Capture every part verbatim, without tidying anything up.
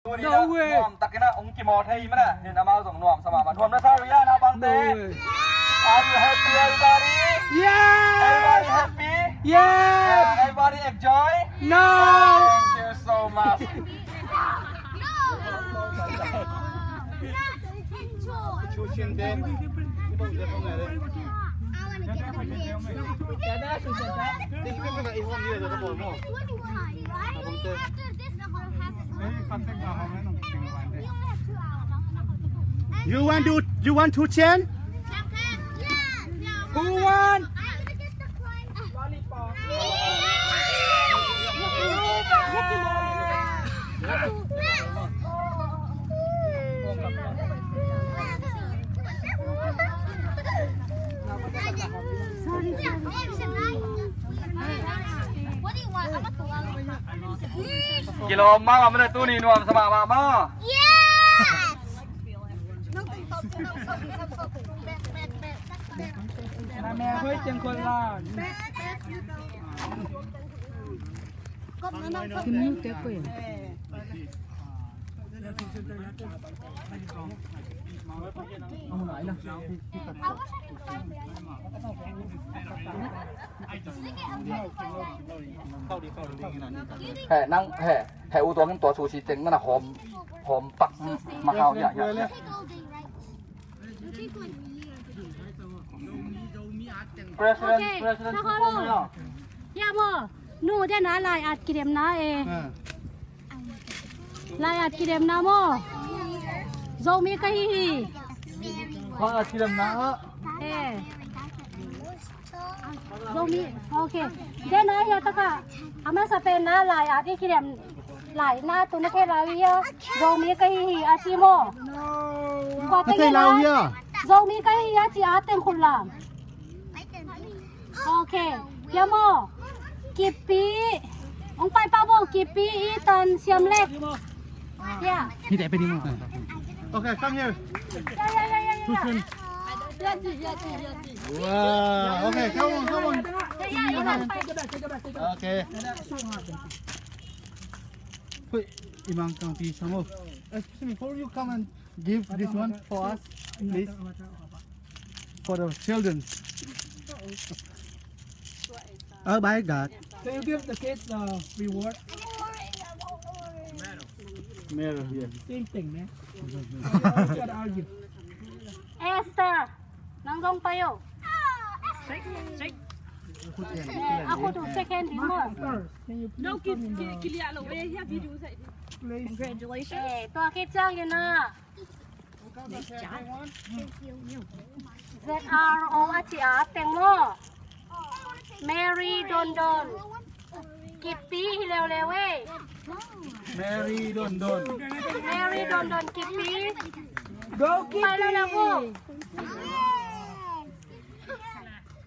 Tuni in ah nuam takin ah hong kimawl thei hi maw na. Nin amau zong nuam sa mahmah. Nuam na sa uh hia, naupangte? Are you happy, everybody? Yeah! Everybody happy? Yeah! Everybody enjoy? No! Thank you so much. You want to, you want to change? Who want? Kilawm mahmah maw na, tuni nuam sa mahmah maw? Yes! Heh, nang, heh, heh, u tuang in tua sushi teng nana hawm, hawm pak, mm, Macau, ya, ya, ya. President, okay, President, hello. Ya maw, nu den a lai at kidemna e. Ah. Lai at kidemna maw. Zomi ka hi hi. Lai at kidemna ah. Eh. Zomi, okay. Den a hia taka. A masa pen na lai at i kidem lai na tu na thei lai hia. Zomi ka hi hi a ci maw. Kua ka thei lai hia. Zomi ka hi hi a ci a teng khut lam. Okay. Hia maw. Kipi. Ong pai pa bo Kipi, Ethan, Siam Lek. Yeah. Hih te pe ding maw. Okay, come here. Yeah, yeah, yeah, yeah, yeah. Tuition. Wow. Okay, come on, come on. Yeah, yeah, yeah. Okay. Wait, imang kang pi samo. Excuse me, could you come and give this one for us, please? For the children. Oh my God. Can you give the kids the reward? Medal, yes. Same thing, man. Why you gotta argue? Esther, nang zong pai o. Shake, shake. Eh, aku tu second di mo. First, can you please come in the place? Congratulations. Eh, tua khit ciangin ah. Z R O a ci a teng maw. Mary Dondon. Kipi hi leuleu e. Mary Dondon. Mary Dondon Kipi. Go Kipi. Pai leuleu maw.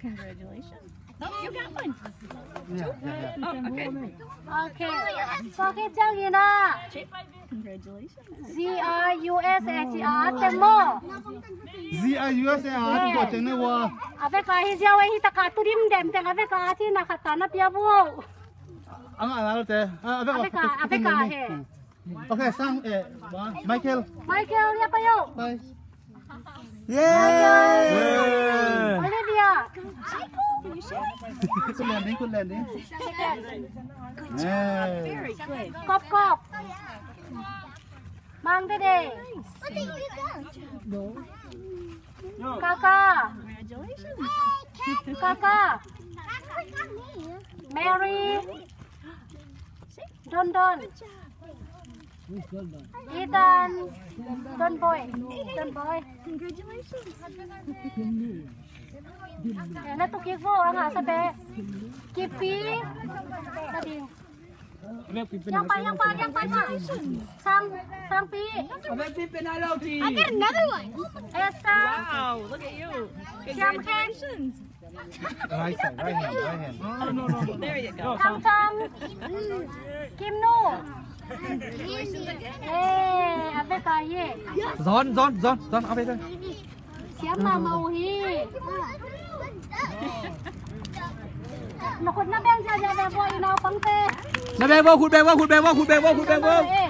Congratulations. Oh, you got one. Yeah, yeah, yeah. Oh, okay. Okay. Tua khit ciangin ah. Congratulations. Z R U S A ci a teng maw. Z R U S A a teng maw. A vek a hi ziau e, hi taka tu dimdem teng a vek a ci na khat ta na pia bo. Ang a na lo te. A vek a, a vek a he. Okay, sang, eh, Michael. Michael, ya payo. Bye. Yay! Olivia. Good landing, good landing. Yay! Very good. Kop, kop. Mang Dede. Kaka. Congratulations. Kaka. Mary. Dondon. Ethan. Donboy. Donboy. Congratulations. Eh, na tu kik vo, ang asa pe. Kipi. Tadi. Yang pa, yang pa, yang pa, yang pa. Sang, sang pi. I get another one. Esa. Wow, look at you. Congratulations. Right side, right hand, right hand. No, no, no, no. There you go. Tam Tam. Kim Nu. Eh, a vek a ye. Zon, zon, zon, zon, a vek a. Siam mahmah uh hi. Na khut na beng ziahziah ve bo, i naupangte. Na beng bo, khut beng bo, khut beng bo, khut beng bo, khut beng bo. Eh.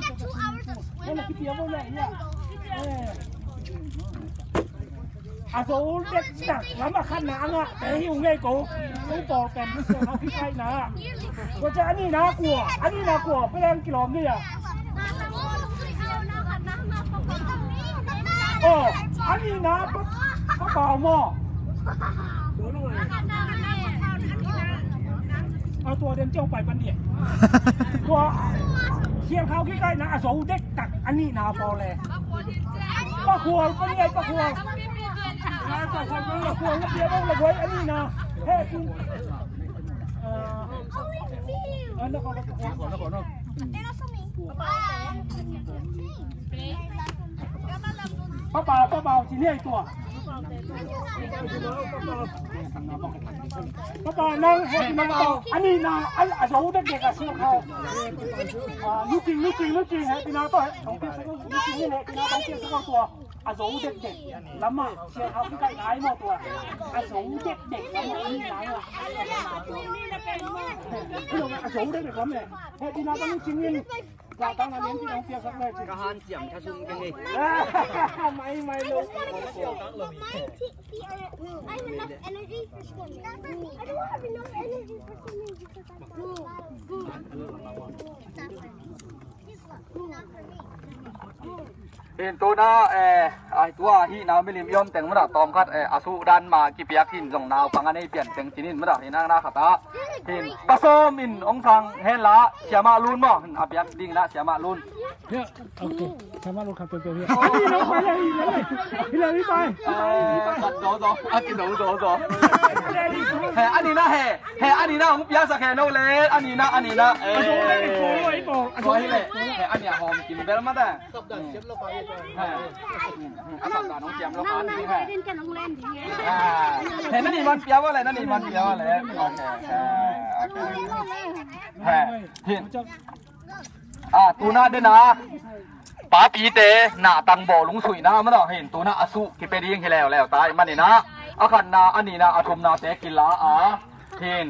Tua na kipia bo lai ia. Eh. A zo ul dek tak lam a khatna a ngahte hi ung ei ko. Ung pawl pen a kikaihna. Tua ciang a nihna kua, a nihna kua, peleng kilawm ni a. Oh. A nihna pa, Pa Pau maw? A tua den ciang pai pan dih. Tua Siangkhau kikaihna a zo dektak a nihna pawl le. Pa Khual pan dih, Pa Khual. Pa Khual na pia bang le guai a nihna. He, tu. Ah, ah, na ko, na ko, na ko, na ko. Pa Pau, Pa Pau, ci ni ei tua. Pa Pau, nang, he, Pa Pau, a nihna a zo dekdek a Siangkhau. Ah, luking, luking, luking, he, pina to, he. Luking, he, pina to, he, tua. A zo dekdek. Lamah, Siangkhau kikaihna ai maw tua. A zo dekdek. Lamah, a nihna ai maw. A zo dekdek lam, he. He, pina to, luking, he. Ka hanciam tha sum keng ei. Mai, mai lo. I have enough energy for swimming. I don't have enough energy for swimming because I'm not allowed. Hin tuna, eh, ai tua hi nau milim i om teng muna tawm khat, eh, a suh dan ma kipiak hin zong naupang a nei pian teng cinin muna hi nang na khat a. Hin Pa Sawm in ong sang hen la, Siamah Lun maw, hin a piak ding na Siamah Lun. Ya, okay. Siamah Lun khat piak piak hi. Hi lo, hi lo, hi lo. Hi lo, hi pai. Eh, khat zo zo, a ki zo zo zo. He, a nihna he, he, a nihna hong piaksak he no le, a nihna, a nihna. Eh, tua hi le, he, a nih a hawm kim bel mah ta. He. A sapdan hong siam lo ka ni he. He, na nih man pia va le, na nih man pia va le. Okay, okay. He, hin. Ah, tuna dena. Papite, na tang bawlung suihna, mano, hin, tuna a suh, kipe ding hi leuleu, tai, manina. A khatna, a nihna, a thumna te kila a. Hin,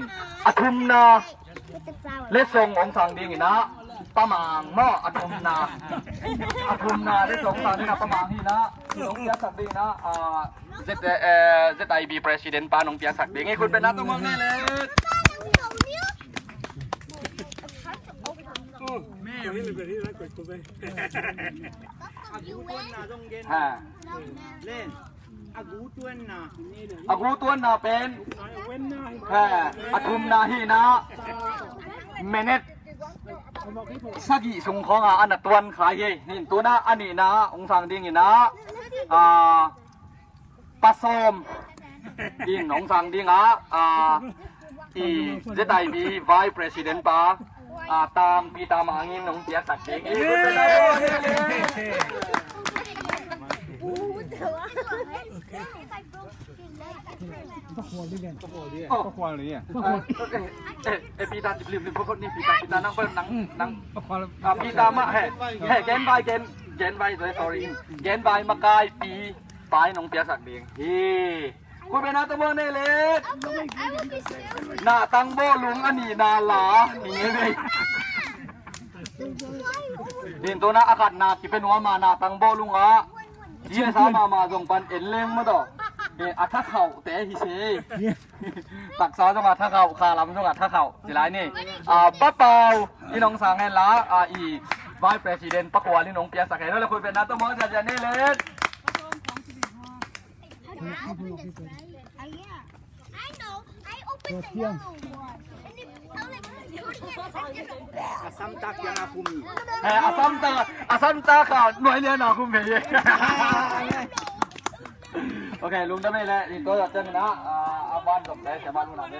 a thumna. Letsong ong sang ding ina, Pa Mang maw, a thumna. A thumna, letsong sang ding ina, Pa Mang hi ina. Ong piaksak ding ina, ah, Z, eh, Z I B President pa nong piaksak ding. Eh, khut beng na tua mawk ni le. Ha. A gu tuanna pen, ha, a thumna hi na, minute sagih sung khawng a, a na tuan khai hi. Hin tuna a nihna ong sang ding ina, a, Pa Sawm in ong sang ding a, a, i Z I B Vice President pa, a, Tang Peter Mang in ong piaksak ding. Pakhual ni. Eh, eh, eh, Peter, lim, lim, pakhual ni, Peter, Peter, nang, nang, nang. Ah, Peter mah, he, he, gen vai, gen, gen vai, sorry, sorry. Gen vai, makaipi, pai nong piaksak ding. Hi. Khut beng na tua mawk ni le. Na tang bawlung a nihna la. Ni ngei ngei. Din tuna a khatna kipe nuam a, na tang bawlung a. Dia sa mama zong pan en leng maw tawh. Eh, a thakhauh te hi se. Taksa zong a thakhauh, khalam zong a thakhauh. Ci lai ni. Ah, Pa Pau, i nong sang hen la, ah, i Vice President Pa Khual i nong piaksak hen. Hei, khut beng na tua mawk ni le. A sam tak kiang a khum hi. Eh, a sam tak, a sam tak a nuai lian a khum hi. Ok, lungdam ei le, i tua ciang ina, a, a ban zong te, Siamah Lun a le.